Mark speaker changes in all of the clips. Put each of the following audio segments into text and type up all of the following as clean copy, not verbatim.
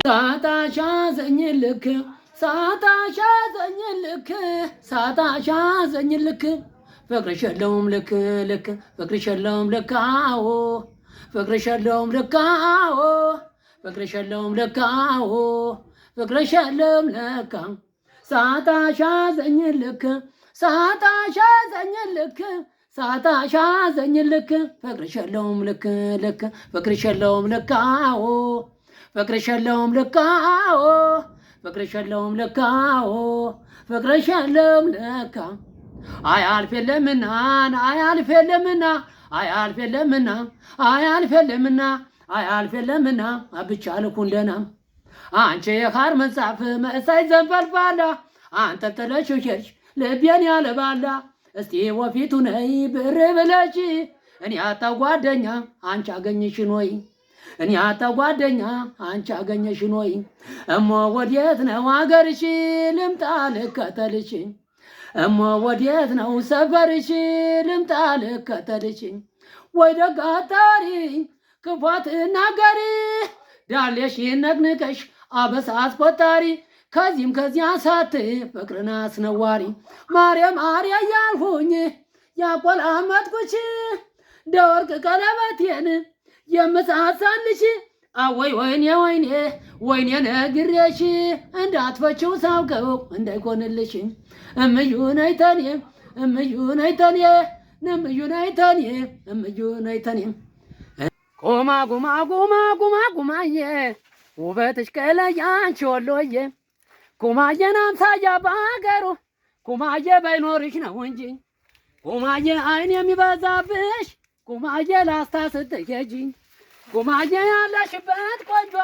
Speaker 1: ሳጣሽ አዘኝ ልክ፣ ሳጣሽ አዘኝ ልክ፣ ሳጣሽ አዘኝ ልክ፣ ፍቅርሽ የለውም ልክ ልክ፣ ፍቅርሽ የለውም ልክ አዎ፣ ፍቅርሽ የለውም ልክ አዎ፣ ፍቅርሽ የለውም ልክ አዎ፣ ፍቅርሽ የለውም ልክ። ሳጣሽ አዘኝ ልክ፣ ሳጣሽ አዘኝ ልክ፣ ሳጣሽ አዘኝ ልክ፣ ፍቅርሽ የለውም ልክ ልክ፣ ፍቅርሽ የለውም ልክ አዎ፣ ፍቅርሽ የለውም ልክ አዎ፣ ፍቅርሽ የለውም ልክ አዎ፣ ፍቅርሽ የለውም ልክ። አያልፍ የለምና፣ አያልፍ የለምና፣ አያልፍ የለምና፣ አያልፍ የለምና፣ አያልፍ የለምና ብቻ ልኩን ደህና። አንቺ የኻር መጽሐፍ መሳይ ዘንፈልፋላ፣ አንጠልጥለሽው ሄድሽ ልቤን ያለባላ። እስቲ ወፊቱ ነይ ብር ብለሽ፣ እኔ አጣው ጓደኛ አንቺ አገኘሽን ወይ? እኔ አጣው ጓደኛ አንቺ አገኘሽን ወይ? እሞ ወዴት ነው አገርሽ? ልምጣ ልከተልሽ። እሞ ወዴት ነው ሰፈርሽ? ልምጣ ልከተልሽ። ወይ ደግ አታሪ ክፉ አትናገሪ፣ ዳሌሽ ነቅንቀሽ አበሳ አስቆጣሪ፣ ከዚህም ከዚያ ሳት ፍቅርን አስነዋሪ። ማርያም ማርያ እያልሁኝ ያቆላመጥኩሽ፣ ደወርቅ ቀለበቴን የምሳሳልሽ፣ አወይ ወይኔ ወይኔ ወይኔ ነግሬሽ እንዳትፈችው ሳውቀው እንዳይኮንልሽ። እምዩ ነይተኔ፣ እምዩ ነይተኔ፣ እምዩ ነይተኔ፣ እምዩ ነይተኔ። ጉማ ጉማ ጉማ ጉማ ጉማዬ፣ ውበትሽ ከላይ አንቺ ወሎዬ፣ ጉማዬን አምሳያ ባገሩ፣ ጉማዬ ባይኖርሽ ነው እንጂ፣ ጉማዬ አይን የሚበዛብሽ፣ ጉማዬ ላስታ ስትሄጂ፣ ጉማዬ ያለሽበት ቆንጆ፣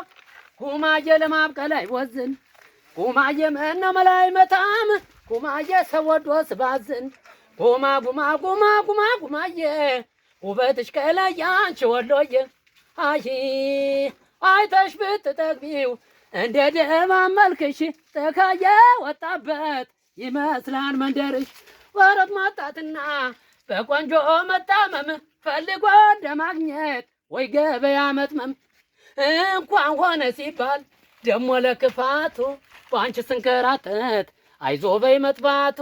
Speaker 1: ጉማዬ ለማብቀል አይወዝን፣ ጉማዬ ምነው መላይ መታም፣ ጉማዬ ሰው ወዶ ስባዝን። ጉማ ጉማ ጉማ ጉማ ጉማዬ፣ ውበትሽ ከላይ አንቺ ወሎዬ። አይ አይተሽ ብትጠግቢው እንደ ደማ መልክሽ ተካየ ወጣበት ይመስላል መንደርሽ። ወረት ማጣትና በቆንጆ መጣመም ፈልጎ እንደማግኘት ወይ ገበያ መጥመም። እንኳን ሆነ ሲባል ደሞ ለክፋቱ በአንቺ ስንከራተት አይዞ በይ መጥባቱ።